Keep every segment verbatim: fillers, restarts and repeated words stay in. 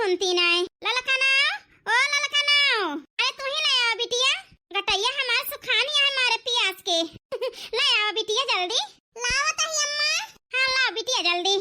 सुनती नाय। ललका नाव, ओ ललका नाव, अरे तू ही ले आवा बिटिया, गटइया हमार सुखानी है मारे पियास के। ले आवा बिटिया जल्दी। लावत ही अम्मा। हाँ लाव बिटिया जल्दी।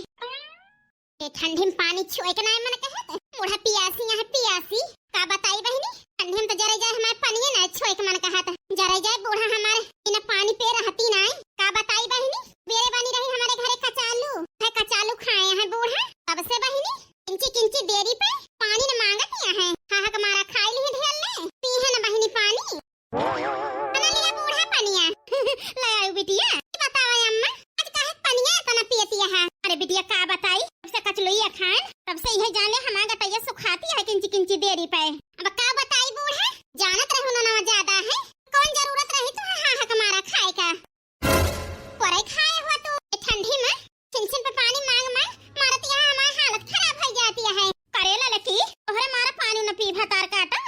ए ठंडी में पानी छुए के नाय मन कहत, बूढ़ा पियासी है पियासी। का बताई बहिनी, ठंडी में तो जरे जाए हमार पनिये नाय छुए के मन कहत। जरे जाए बूढ़ा हमारे बिना पानी पे रहती नाय। का बताई बहिनी, बेरे बनी रही हमारे घरे कचालू, है कचालू खाए हैं बूढ़ा। तब से बहिनी किंची किंची देरी पे पानी न मांगत यहाँ है। हाहक मारा खाई ली ढेर ले, पी है न बहिनी पानी। अना लिया बूढ़ा पनिया। ले आऊ बिटिया। ई बतावा अम्मा, आज काहे पनिया इतना पियतिया है? अरे बिटिया का बताई, जब से कचलुइया खान, तब से इहे जाने हमार गटइया सुखाती है किंची किंची देरी पे। अब का बताई बूढ़ा, जानत रहू ना नवा ज्यादा है, कौन जरूरत रही तुम्हें हाहक मारा खाए का? परे खाए हुआ तू, ए ठंडी में छिन छिन पे पानी मांग मांग मारत यहाँ हमार हालत खराब हो जाती है। करे ललकी, तोहरे मारा पानी न पी भतार काटो।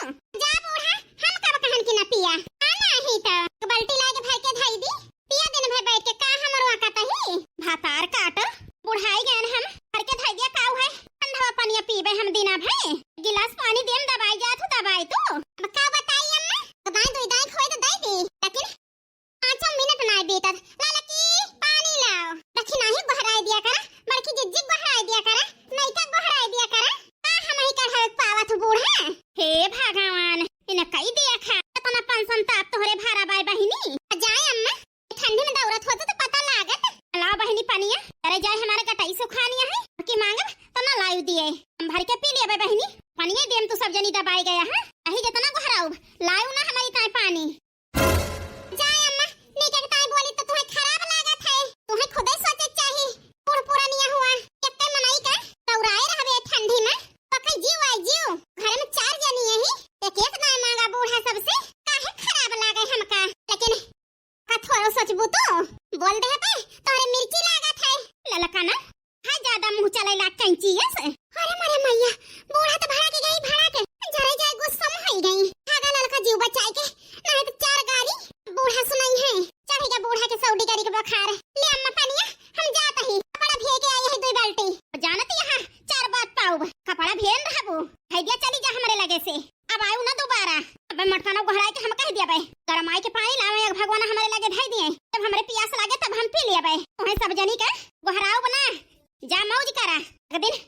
जा बूढ़ा, हम कब कहन की न पिया? आ नाही तो एक बाल्टी लाके भर के धई दी, पिया दिन भर बैठ के का हमरो आका तही। भतार काटो, बुढ़ाई गए हम, भर के धई दिया काऊ है, ठंडा पनिया पीबे हम दिना भर। गिलास पानी देम दबाई जात हो, दबाई तू। अब का बताई अम्मा, दाई दुई दाई खोए तो दे दी, लेकिन पाँचों मिनट नाय बीतत। ललकी, पानी लाओ। दखिनाही गोहराई दिया करा, बड़की जिज्जी गोहराई दिया करा, नैका गोहराई दिया करा। का हमही कढ़ावे के पावत हूँ बूढ़ा? हे भगवान, इन्हें कई दिया खा। इतना पंसन ताप तोहरे भारा बाय बहिनी। आ जाए अम्मा, ठंडी में दौरत होत तो पता लागत। लाओ बहिनी पनिया, अरे जाए हमारे गटाई सुखानिया है, कि मांगब तो ना लायु दिए। हम भर के पी लिया बहिनी, पनिया देम तू सब जनी दबाई गया है। अही जितना गोहराउब, लायु ना हमारी ताई पानी। जाए अम्मा, नीके के ताई बोली तो तुहे खराब लागत है। तुहे खुदे सोचे चाही। बूढ़ पुरानिया हुआ, एक्के मनई का दौराए रहबे ठंडी में। पकई जीव आई जीव। घर में चार जनी यही, एक एक नाय मांगा बूढ़ा सबसे। काहे खराब लागे हमका? लेकिन का थोड़ो सोचबू तो? बोल दे बे, तोहरे मिर्ची लागत है। ललका ना, हाय ज्यादा मुँह चले लाग कैंची यस। अरे मरे मैया, बूढ़ा तो भड़ा के गई, भड़ा के। जरे जाए गुस्सा में होई गई। भागा ललका जीव बचाई के, नहीं तो चार गारी बूढ़ा सुनाई है। चढ़ेगा बूढ़ा के सौडी गारी के बुखार। ले अम्मा पनिया, हम जात ही। कपड़ा भे के आई है दुई बाल्टी। जानत यहाँ चार बात पाउब। कपड़ा भेन रहबू। है दिया चली जा हमरे लगे से। अब आयु ना दोबारा। अब मटकाना गोहराई के हम कह दिया बे। गरमाई के पानी लावे एक भगवान हमरे लगे धई दिए। जब हमरे पियास लागे तब हम पी लिया बे। तुम्हें सब जनी का गोहराउब ना। जा मौज करा। एक दिन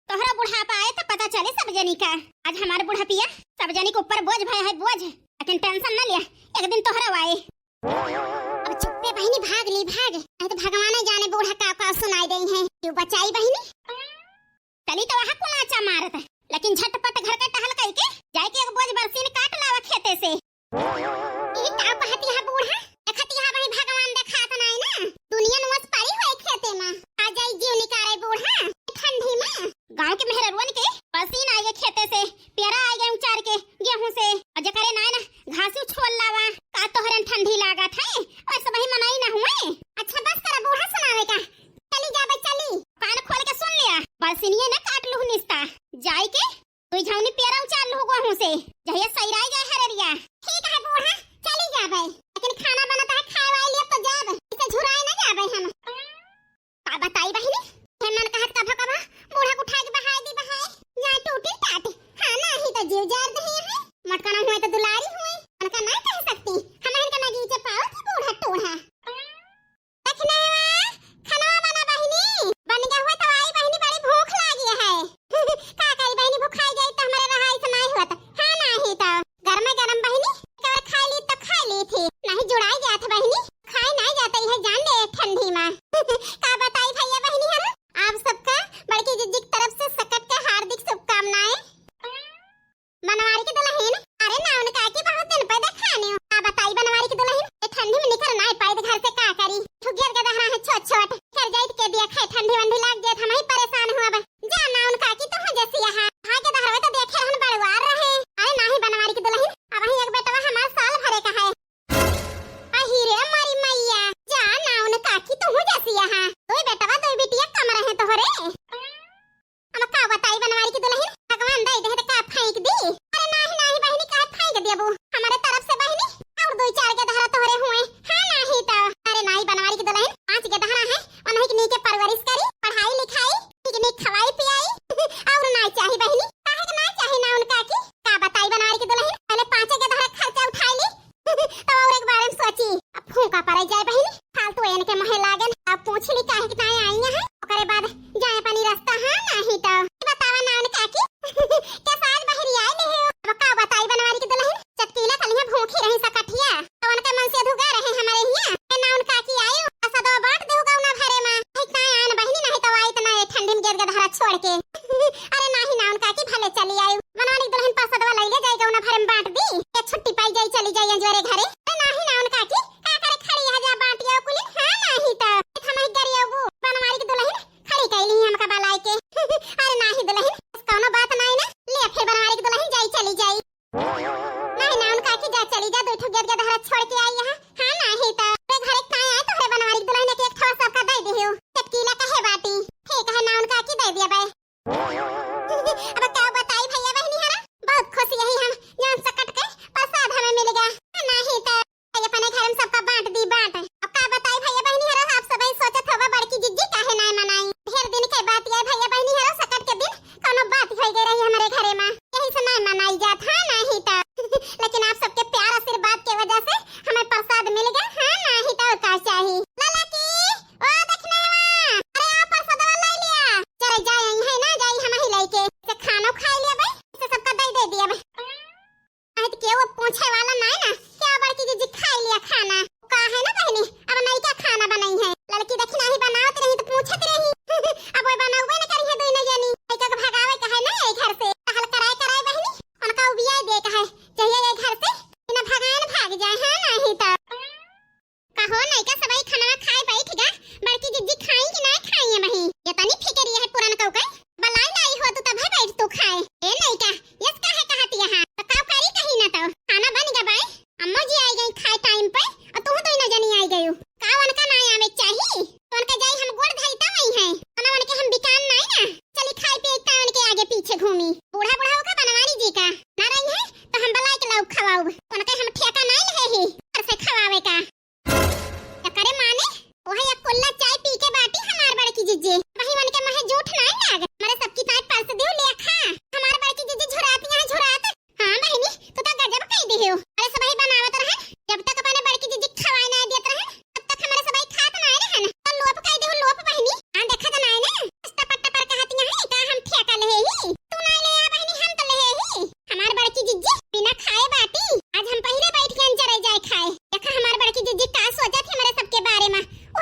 तोहरा बुढ़ापा आए तो पता चले सब जनी का। आज हमारे बुढ़ापिया सब जनी के ऊपर बोझ भय है बोझ। लेकिन टेंशन ना लिया, एक दिन तोहरा आए। अब चुप्पे बहिनी भाग ली भाग, नहीं तो भगवान जाने बूढ़ा का का सुनाई दे हैं। क्यों बचाई बहिनी? चली तो वहाँ कुलाचा मारत, लेकिन झटपट घर के टहल कई के जाए के एक बोझ बरसीन काट लावा खेते से। ई का कहत यहाँ बूढ़ा? देखत यहाँ वही भगवान देखात नाई ना, दुनिया नुवस परी होए खेते में। आ जाई जीव निकारे बूढ़ा ठंडी में। गाँव के मेहररुअन के बरसीन आए गए खेते से, पेरा आए गए उचार के गेहूं से, और जकरे नाई ना घासू छोल लावा। का तोहरन ठंडी लागत है? और सब ही मनाई ना हुए। अच्छा बस करा बूढ़ा सुनावे का। चली जाबे चली। कान खोल के सुन लिया, बरसिनिये ना काट लूह निस्ता। जाई के दुई झौनी पेरा उचार लूह गोहूं से। जहिया सैराई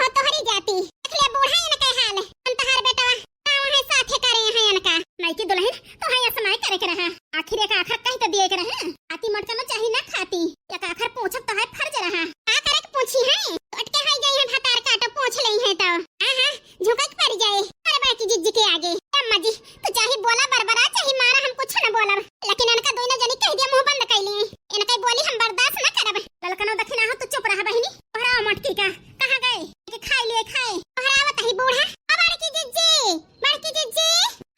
तो तोहरी जाती। देख ले बूढ़ा इनके हाल, हम तहार बेटवा, का वहाँ साथे करे हैं इनका। नइकी दुलहिन, तो है असमाय करे के रहा। आखिर एक आखर कह तो दिए के रहे। आती मटका में चाही ना खाती। एक आखर पूछब तो है फर्ज रहा। का करे के पूछी है? अटके है गई है भतार काटो पूछ लेई है तो। हाँ, हाँ, झुकक पड़ जाए। अरे बड़की जिज्जी के आगे। अम्मा जी, तू चाहे बोला बरबरा, चाहे मारा, हम कुछ न बोलब। लेकिन इनका दोनों जनी कह दिया मुंह बंद कर लिए। इनका बोली हम बर्दाश्त न करब। ललकनो दखिना हो, तू चुप रहा बहिनी। तोहरा मटकी का, कहाँ गए? के खाई लिए खाए। तोहरा आवत ही बूढ़ा। ओ बड़की जिज्जी, बड़की जिज्जी,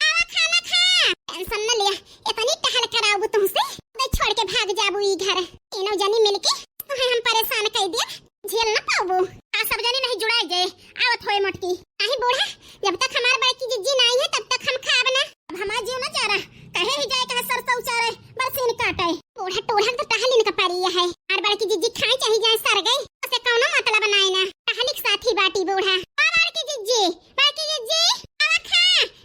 आवा खाना खा। टेंशन न लिया, इतनी टहल कराऊ तुमसे। दे छोड़ के भाग जाबू ई घर। तीनों जनी मिलके तुम्हें हम परेशान कर दिया। झेल न पाबू। आ सब जनी नहीं जुड़ाई जे, आवत होए मोटकी। नाही बूढ़ा, जब तक हमार बड़की जिज्जी ना आई है, तब तक हम खाब ना। अब हमार जीव न जा रहा, कहे ही जाए कहा सरसों उचारे, बरसीन काटे। बूढ़ा टूढ़ा तो टहलिन का परी है। हमार बड़की जिज्जी खाए चाहे जाए सर गई, उसे कौनो मतलब नाई ना। टहली के साथी बाटी बूढ़ा। ओ बड़की जिज्जी, बड़की जिज्जी, आवा खा,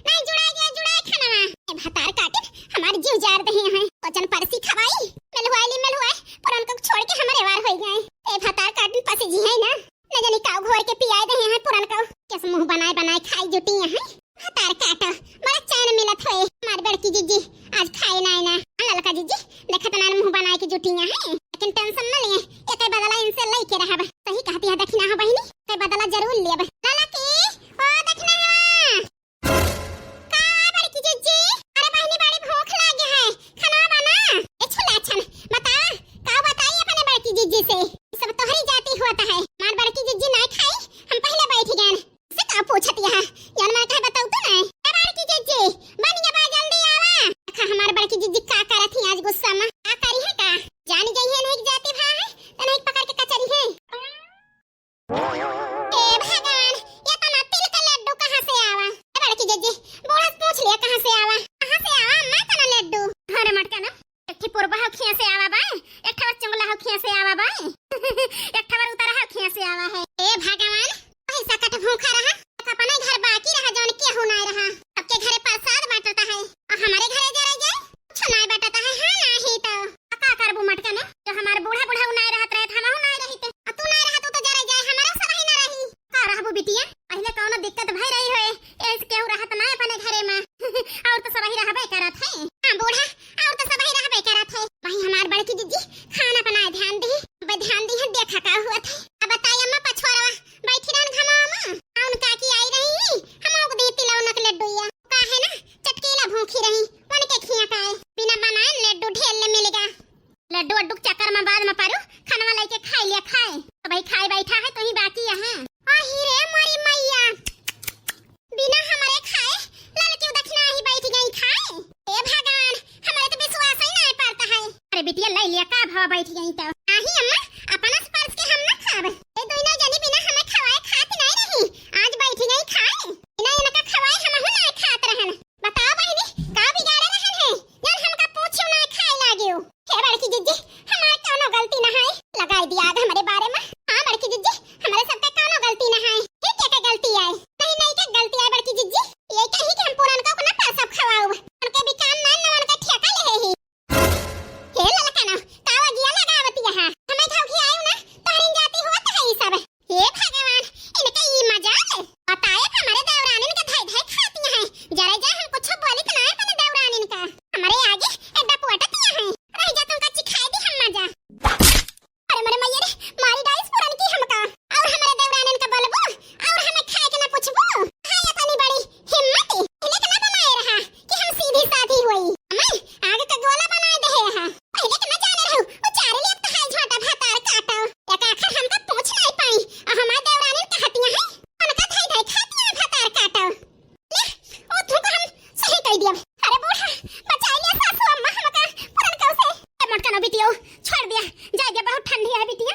नहीं जुड़ाए गया, जुड़ाए खाना। ए भतार काटिन, हमार जीव जार दे हैं। वचन परसी खवाई, मिलवाली, मिलवाए, पुरन को छोड़ के हमारे वार हो गए। ए भतार काटिन पसी जी है ना। न जानी काऊ घोर के पियाए दे हैं पुरन को। कैसे मुंह बनाए बनाए खाई जुटी हैं। भतार काटो, बड़ा चैन मिलत होए। हमार बड़की जिज्जी, आज खाए ना ना। ललका जिज्जी, देखत ना मुंह बनाए के जुटी हैं। लेकिन टेंशन न लिए, एक बदला इनसे लई के रहब। सही कहती है दखिना हो बहिनी, एक बदला जरूर लेब। ललकी, ओ दखिना। का बड़की जिज्जी? अरे बहिनी, बड़ी भूख लागे है, खाना बना। ए छुलाछन, बता, का बताई अपने बड़की जिज्जी से? सब तोहरी जाति होत है। हमार बड़की जिज्जी नाय खाई, हम पहले बैठ गए। से का पूछत यहाँ? जौन मन कहे बताऊ तो ना। ए बड़की जिज्जी, बन गया बा, जल्दी आवा। देखा हमार बड़की जिज्जी का करत ही आज गुस्सा में। का करी है का? जान गई है नहीं जाति भा है, तो नहीं पकड़ के कचरी है। ए भगवान, ये तना तिल का लड्डू कहाँ से आवा? ए बड़की जिज्जी, बूढ़ा से पूछ लिया कहाँ से आवा? कहाँ से आवा अम्मा तना लड्डू? अरे मटका ना, एक ठे पुरबा हौ खिया से आवा बा, एक ठवर चुंगला हौ खिया से आवा बा, एक ठवर उतारा हौ खिया से आवा है। ए भगवान, पैसा कट भूखा रहा, एक अपने घर बाकी रहा जौन केहू ना रहा, सबके घरे प्रसाद बांटता है, और हमारे घरे जरा जाए, कुछ ना बांटता है, हाँ ना ही तो। आ का करबू मटका ने? जो हमार बूढ़ा बूढ़ा उ नाय रहत रहे, त हमहू नाय रहिते। आ तू नाय रहत, उ तो जरे जाए, हमारा सरही ना रही। का रहबू बिटिया? पहिले कौनो दिक्कत भई रही होए, एस केहू रहत ना अपने घरे में। और तो सबही रहबे करत है। हाँ बूढ़ा, और तो सबही रहबे करत है। वही हमार बड़की जिज्जी खाना बनाए ध्यान दी, अब ध्यान दी है, देखा का हुआ थे। अब बताई अम्मा पछोरवा, बैठी रहन घमावा में। आ उनका की आई रही, हम ओक दी तिलौना के लड्डुइया। का है ना, चटकीला भूखी रही, उनके खिया का है। बिना बनाए लड्डू ढेर ले मिलेगा। लड्डू वड्डू के चक्कर में बाद में परू, खानवा लेके खाई लिया खाए। तो भाई खाए बैठा है, तो ही बाकी है। आही रे मोरी मैया, बिना हमारे खाए ललकी दखिना ही बैठ गई खाए। ए भगवान, हमारे तो विश्वास ही नहीं पड़ता है। अरे बिटिया, ले लिया का भवा बैठ गई तो? आही अम्मा, अपना स्पर्श के हम ना खाब। ए दोनों जनी बिना हमें खवाए खात नहीं रही, आज बैठ गई खाए। बिना इनका खवाए हम ना खात रहन। बताओ बहिनी, का बिगाड़े रहन है? जौन हमका पूछियो ना खाए लागियो। हे बड़की जिज्जी, हमार कौनो गलती ना है। लगाई दिया आग हमारे बारे में। हाँ बड़की जिज्जी, हमारे सबका कौनो गलती ना है। ये क्या का गलती है? नहीं, नहीं, क्या गलती है बड़की जिज्जी? ये कही कि हम पुरनका को ना पैसा खवाओ। उनके भी काम ना, ना उनका ठेका ले ही। हे ललकना, कावा गिया लगावत यहाँ? हमें घाव खियायो ना, तोहरिन जाति होत है ई सब। हे भगवान, इनका ई मजाल। बताए हमारे देवरानिन के धई धई खाती हैं। जरा जा हम कुछ बोलित ना अपने देवरानिन का। हमारे आगे एड्डा पुअटत यहाँ। रह जा तुमका चिखाई दी हम मजा। अरे मरे मैया रे, मारी डाइस पुरन की हमका। और हमारे देवरानिन का बोलबो, और हमें खाए के ना पूछबो। हाय इतनी बड़ी हिम्मत, इन्हें के ना बनाए रहा कि हम सीधी साधी हुई। हमें आग का गोला बनाए दे रहा। पहले के ना जाने रहू, वो चारे लिए तो हाय झोंटा भतार काटो। एक आखर हमका पूछ नहीं पाई, और हमारे देवरानिन कहतियां हैं, उनका धई धई खातियां भतार काटो। ले, ओ तू तो हम सही कह दिया। अरे बूढ़ा, बचाई लिया सासू अम्मा हमका पुरनका से। ए मोटका ना बिटियो, छोड़ दिया, जाए दे, बहुत ठंडी है बिटिया।